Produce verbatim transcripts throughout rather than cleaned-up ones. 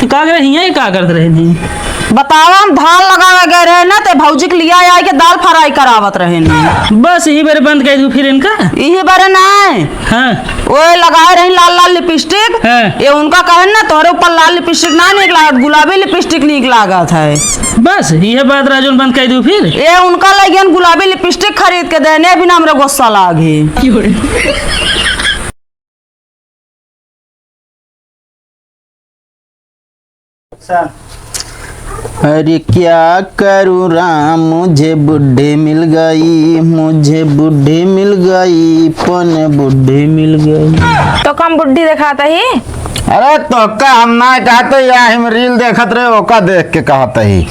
तो का करे हियाँ, ये का करत रहे नहीं? बतावा, हम धान लगावे गए रहे ना, ते भौजी के लिया आए के दाल fry करावत रहे नहीं। बस यही बारे बंद कर दू फिर इनका। यही बारे ना। हाँ। ओए लगाए रही लाल लाल lipstick। हाँ। ये उनका कहे ना, तोहरे ऊपर लाल lipstick ना नीक लागत, गुलाबी lipstick नीक लागत है। बस यह बात राजन बंद कर दू फिर। ये उनका लगियन गुलाबी lipstick खरीद के देने बिना हमरे गुस्सा लागे। अरे क्या करूँ राम, मुझे बुढ़ी मिल गई, मुझे बुढ़ी मिल गई, पन बुढ़ी मिल गई। तो कम बुढ़ी दिखाता ही? अरे तो का हम ना कहते, या हम reel देखत रहे, ओका देख के कहत ही।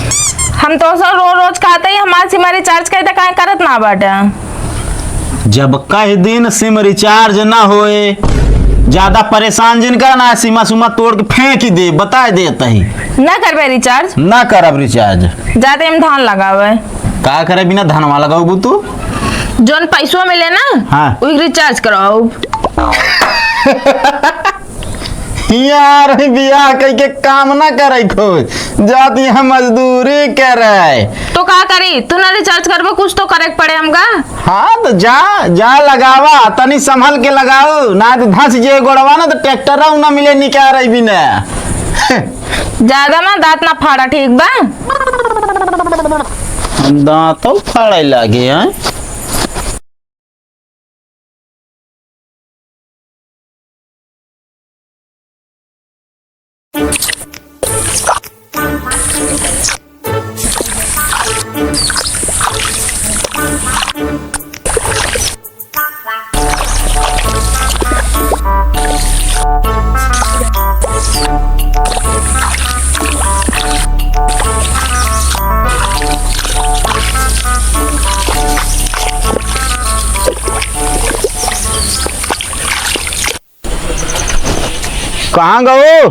हम तो सब रोज रोज कहते ही, हमार सिम recharge कर दे, काहे करत ना बाटे? जब कह दिन सिम recharge ना होए, ज्यादा परेशान जिन कर ना, सिमा सुमा तोड़ के फेंक ही दे, बताए देत ही। ना करबे recharge? ना करब recharge। जाते हम धान लगावे। का करे बिना धनवा लगाऊ तू? जोन पैसवा मिले ना, हाँ। उही recharge कराओ। यार, बियाह कई के काम ना करे खोज, जाती है मजदूरी करे। तो का करी, तू ना recharge करबो, कुछ तो करे के पड़े हमका। हाँ, तो जा, जा लगावा, तनी संभल के लगाओ, ना तो धंस जे गोड़वा ना, तो ट्रैक्टर ना मिले निकाल रही बिना। ज्यादा ना दांत ना फाड़ा, ठीक बा? हम दांतों फाड़े लागे हैं। कहाँ गओ?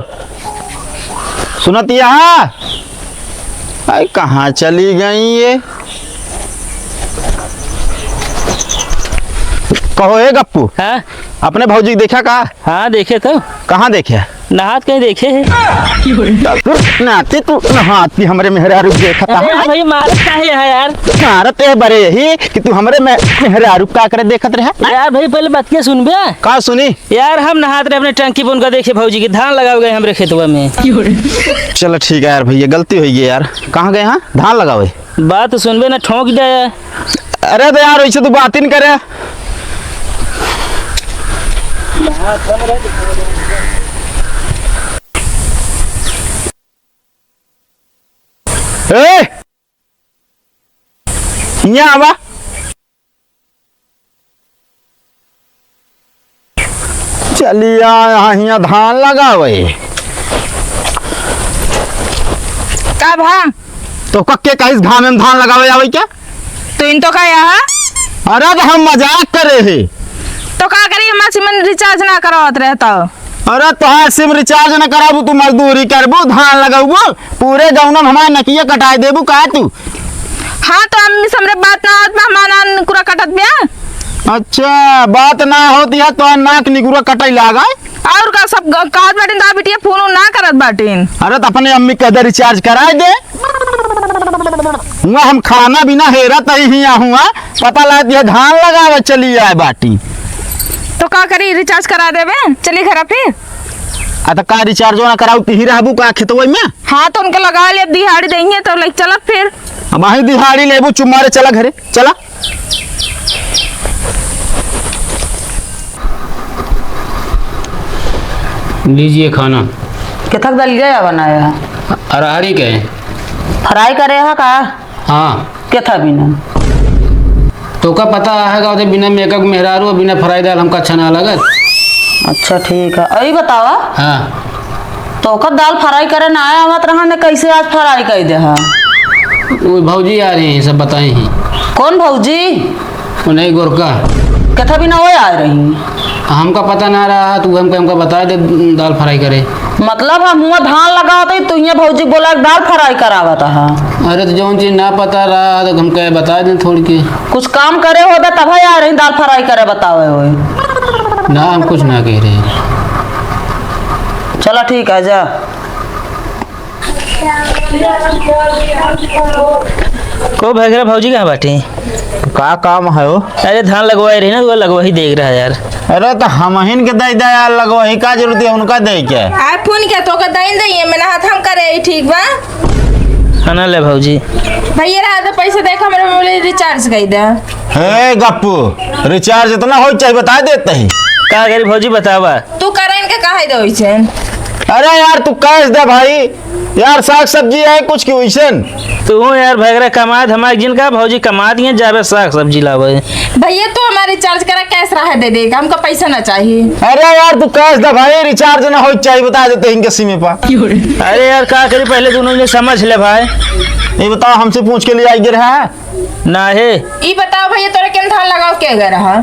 सुनत यहाँ? अरे, कहाँ चली गई ये? कहो, ए गप्पू, हाँ? अपने भौजी के देखा का? हाँ, देखे तो। कहाँ देखे? नहात कहीं देखे है। नाती तू नहात की हमरे मेहरारू देखत अरे है। भाई, मारत काहे है यार? मारत है बरे यही कि तू हमरे में-, मेहरारू का करे देखत रहे। यार भाई, पहले बात के सुनबे। का सुनी? यार, हम नहात रहे अपने टंकी पर, उनका देखे भौजी के धान लगावे गए हमरे खेतवा में। चलो ठीक है यार भैया, गलती होइ गई यार। कहाँ गए हैं धान लगावे? बात सुनबे ना, ठोंक दे। अरे तो यार, वैसे तू बात ही नहीं करे। ए! हियाँ आवा। चलिया यहाँ हियाँ धान लगावे। का भा? तो कक्के का इस घाम में धान लगावे आवे क्या? तो इन तो का यहाँ? अरे तो हम मजाक करे है। तो का करी, हमार सिम recharge ना करावत रहे तो? अरे तोहार सिम recharge ना कराबू, तू मजदूरी करबू, धान लगाबू, पूरे गौना में हमार नकिया कटाई देबू का तू? हाँ, तो अम्मी से हमरे बात ना होत बा, हमार नाक निकुरा कटत बा। अच्छा, बात ना होती है तो नाक निकुरा कटाई लागा। और का सब ग-, कहत बाटिन, दा बिटिया फोन ना करत बाटिन। अरे, तो अपने अम्मी के दे recharge कराए दे। हुआ हम खाना बिना हेरत ही हिया हुआ, पता लागत है धान लगावे चली आए बाटी। तो का करी, recharge करा देबे, चली घरा फिर। आ, तो का recharge ना कराऊ, तिही रहबू का खेतवई में? हाँ, तो उनके लगा ले, दिहाड़ी देंगे तो ले चलब फिर। अब वहीं दिहाड़ी लेबू, चुप मारे चला घरे, चला। लीजिए खाना। केथक दलिया या बनाया? अरहरी के। Fry करे हा का? हाँ। केथा बिना? तोका पता है का, बिना makeup मेहरारू, बिना fry दाल हमका अच्छा ना लगत। अच्छा, ठीक है। अई बतावा। हाँ। तोका दाल fry करे ना आया आवत रहा ने, कैसे आज fry कर दे हा? वो भौजी आ रही हैं, सब बताई हैं। कौन भौजी? वो नहीं, गोरका। केथा बिना वो आ रही? हमका पता ना रहा, तू हमका, हमका बता दे दाल fry करे। मतलब हम हुआ धान लगावत ही, तू हियाँ भौजी बोला दाल fry करावत हा। अरे तो जौन चीज ना पता रहा तो हमका बता दे थोड़ी के। कुछ काम करे होबे तब आ रही दाल fry करे बतावे होए। ना, हम कुछ ना कह रहे। चला ठीक है, जा। को भैगरा भौजी कहाँ बाटी? का काम है हो? अरे धान लगवाए रही ना, तो लगवा ही देख रहा यार। अरे तो हमहिन के दे दे यार, लगवा ही का जरूरत है उनका दे के? आ फोन के तो का दइन दइए, मैंने हाथ हम करे ही ठीक बा। खाना ले भौजी। भैया रहा तो पैसा देख, हमरे मोबाइल रिचार्ज कर दे। हे गप्पू, रिचार्ज इतना हो चाहे बता देते ही। का करी भौजी बतावा? तू करें के काहे दे वैसे? अरे यार तू कैश दे भाई, यार साग सब्जी है कुछ की वैसन। तू यार भैगरा कमात हमारे जिनका भौजी कमा दिए जाबे साग सब्जी लावे। भैया तू हमारे रिचार्ज करा, कैश रहा दे देगा, हमका पैसा ना चाहिए। अरे यार तू कैश दे भाई, रिचार्ज ना हो चाहिए बता देते इनके सिम पर। अरे यार का करी, पहले दोनों ने समझ ले भाई। ये बताओ हमसे पूछ के लिए आई गिर है? ना हे। ई बताओ भैया, तोरे केन धान लगाओ के गए रहा?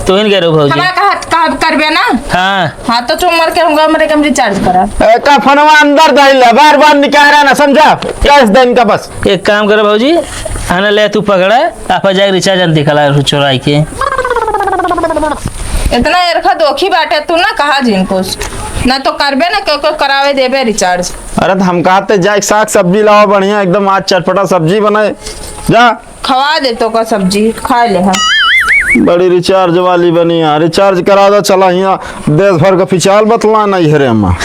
तू ही गए रहो भौजी। हमारा कहा, कहा करबे ना? हाँ। हाँ, तो चुप मर के हम, मरे के हम रिचार्ज करा। ए, का फोनवा अंदर धइल है, बार बार निकाल रहा ना, समझा? कैश दे इनका बस। एक काम करो भौजी, आने ले तू पकड़ा, आप जाए रिचार्ज अंत दिखला चुराई के। इतना एरखा दोखी बाटे तू ना, कहा जिनको ना तो करबे ना, क्यों क्यों करावे देबे रिचार्ज। अरे तो हम कहते जाए साग सब्जी लाओ बढ़िया एकदम, आज चटपटा सब्जी बनाए। जा। खवा दे तो का सब्जी, खा ले हम। बड़ी रिचार्ज वाली बनी है, रिचार्ज करा दो, चला हियाँ देश भर का फिचाल बतला नहीं है रे अम्मा।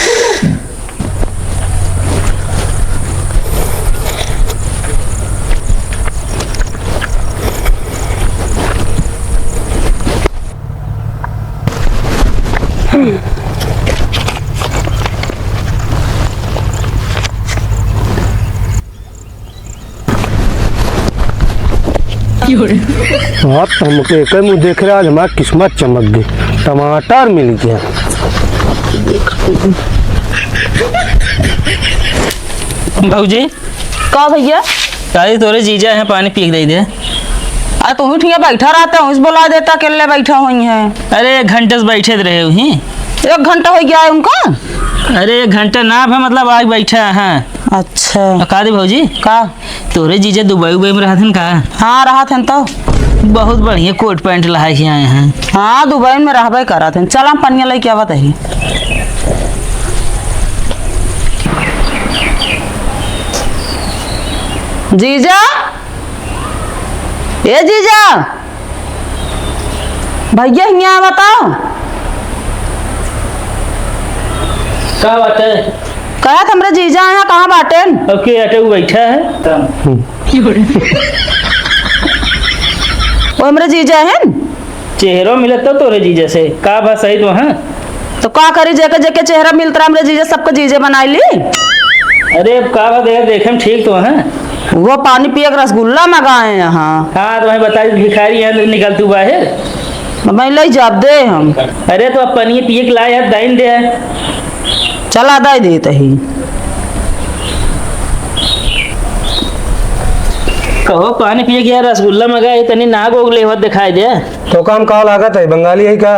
हाँ, तो हमके एक मुँह देख रहे, आज हमार किस्मत चमक गई, टमाटर मिल गया। भौजी। का भैया? ताई तोरे जीजा हैं, पानी पी के दे दे। आ तू ही ठिया बैठा रहता हूँ, इस बोला देता, अकेले बैठा हुई हैं। अरे एक घंटे से बैठे रहे हुई। एक घंटा हो गया है उनका? अरे एक घंटा ना भा, मतलब आज बैठा है। अच्छा। आ, का दे भौजी? का? तोरे जीजा दुबई उबई में रहत हन का? हाँ, रहत हन तो। बहुत बढ़िया कोट पैंट लहा के आए हैं। हाँ, दुबई में रहबे करत हन। चल, हम पनिया लेके आवत ही। जीजा, ए जीजा, भैया हियाँ बताओ। का बात है? कहत हमरे जीजा यहाँ कहाँ बाटेन? अब के अटे उ बैठा है। वो हमरे जीजा हैं। चेहरो मिलत तो तोरे जीजा से। का बात सही तो हाँ? तो का करी, जेके जेके चेहरा मिलत रहा हमरे जीजा, सबके जीजे बनाई ली। अरे अब का बात है, देखे में ठीक तो हैं। वो पानी पिए के रसगुल्ला मंगाए यहाँ। हाँ, तो मैं बताई भिखारी यहाँ निकल तू बाहर। मैं ले जाब दे हम। अरे तो अब पानी पिए के लाए यार, दाइन दे। चला दाई दे तही। कहो पानी पिए के यार, रसगुल्ला मंगाए, तनी नाग ओग लेवत दिखाई दे। तो काम का लागत है, बंगाली है का?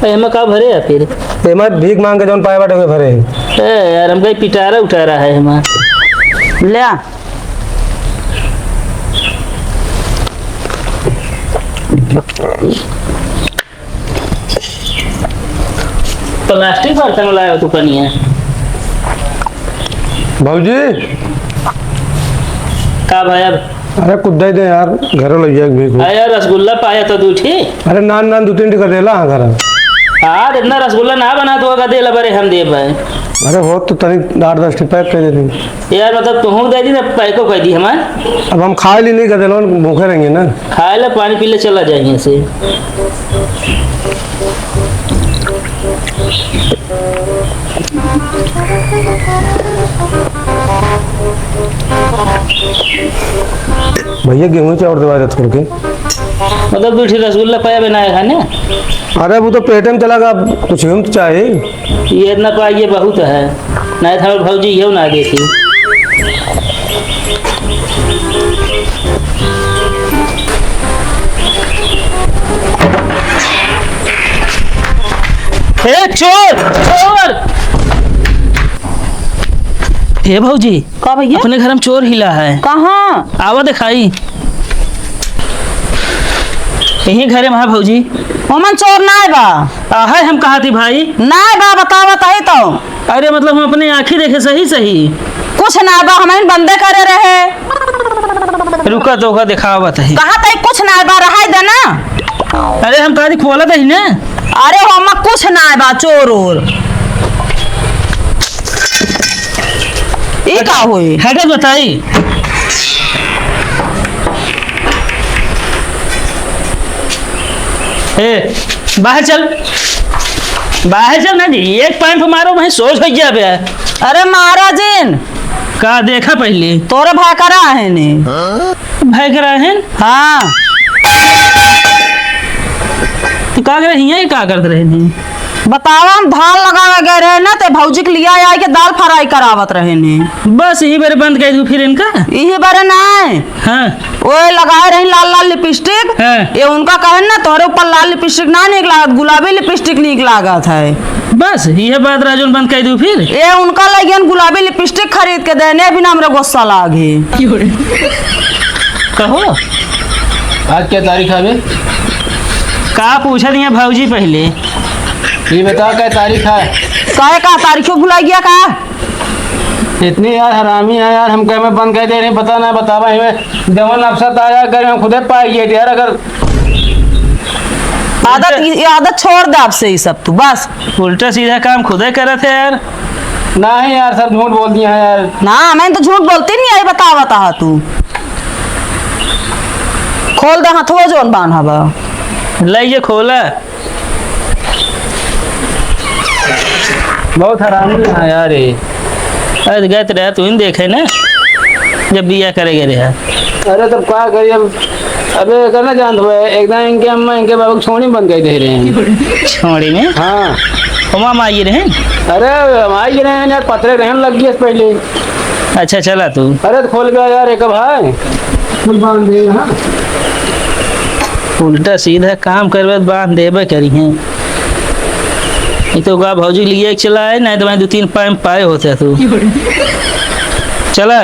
एमा का भरे है फिर? एमा भीख मांग के जौन पाए बाटे, उहे भरे है। ए यार, हमका ई पिटारा उटारा है एमा। ले आ। प्लास्टिक बर्तन लाए हो तू पनिया। भौजी। का भाई अब? अरे कुछ दे दे यार, घरों लग जाए भीख। अरे यार, रसगुल्ला पाया तो दू ठी। अरे नान नान दू तीन ठी कर देला, हाँ, घर। हाँ, इतना रसगुल्ला ना बना तो का देला बरे हम देब भाई। अरे हो तो तनी आठ दस ठी पैक कर देती। यार, मतलब, तुहूँ दे दी ना, पैको कर दी हमार। अब हम खाए ली नहीं कर देला, भूखे रहेंगे ना। खाए ले, पानी पी ले, चला जाए यहाँ से। भैया, गेहूं चाउर देवा दे थोड़ के। मतलब, दू ठी रसगुल्ला पाया बिना है खाने? अरे, वो तो पेट में चला गया, कुछ गेहूं तो चाहिए। ये इतना पाइए बहुत है, नहीं था भौजी ये ना देती। ए चोर, चोर! ए भौजी, का भैया? अपने घर में चोर हिला है। कहाँ? आवा दिखाई। यही घरे में है भौजी। ओमन चोर नाय बा। आ, है हम कहा थी भाई। नाय बा, बतावत है तो। अरे मतलब हम अपने आँखी देखे सही सही। कुछ ना बा, हमहिन बंदे करे रहे। रुका तो का देखावत है। कहा तई कुछ ना बा, रहाई दे ना। अरे हम कहा खोलत ही ना। अरे ओमा कुछ ना बा, चोर ओर। ई का होई? हटे बताई। ए, बाहर चल। बाहर चल ना जी, एक पैंट मारो, वहीं सोच हो जाबे। अरे मारा जिन। का देखा पहले? तोरे भाई करा है ने। भाई करा है? हाँ। तू का करे हियां, का करत रहे ने? बतावा, हम धान लगावे गए रहे ना, ते भौजी के लिया आए के दाल फ्राई करावत रहे ने। बस यही बारे बंद कर दू फिर इनका। यही बारे ना। हाँ। ओए लगाए रही लाल लाल लिपस्टिक। हाँ। ये उनका कहे ना, तोहरे ऊपर लाल लिपस्टिक ना नीक लागत, गुलाबी लिपस्टिक नीक लागत है। बस, यह बात रहा जौन बंद कर दू फिर। ये उनका लगियन गुलाबी लिपस्टिक खरीद के देने, बिना हमरे गुस्सा लागे। कहो। आज क्या तारीख है बे? का पूछत हियां भौजी पहले? ये बता, क्या तारीख है? काहे का तारीखो भुला गया का? इतनी यार हरामी है यार, हम कहे में बंद कर दे रहे, पता ना बतावा, हमें जवन अफसर ताजा करे, हम खुदे पाई गए थे यार। अगर आदत, ये आदत छोड़ दे आपसे, ये सब तू बस। उल्टा सीधा काम खुदे करत है यार। नहीं यार, सब झूठ बोल दिया है यार। ना, मैं तो झूठ बोलती नहीं, यही बतावत हा तू। खोल दे हथवा जौन बांधा बा। ले ये खोला। बहुत हरामी है यार ये। अरे गए तो रहा, तू ही देखे ना, जब बिया करे गए रहा। अरे तब का करी अब, अबे एकर ना जानत हुए, एक दिन इनके अम्मा इनके बाबू के छोड़ी बंद कर दे रहे हैं। छोड़ी में? हाँ। ओमा माई रहे? अरे माई रहे हैं यार, पतरे रहन लग गए पहले। अच्छा चला तू। अरे तो खोल गया यार, एक भाई। कुल बांध दे, हाँ। उल्टा सीधा काम करबे त बांध देबे करी हैं। एक तो गा भौजी लिए के चला है, नहीं तो मैं दो तीन पाए पाए होते तू। चला।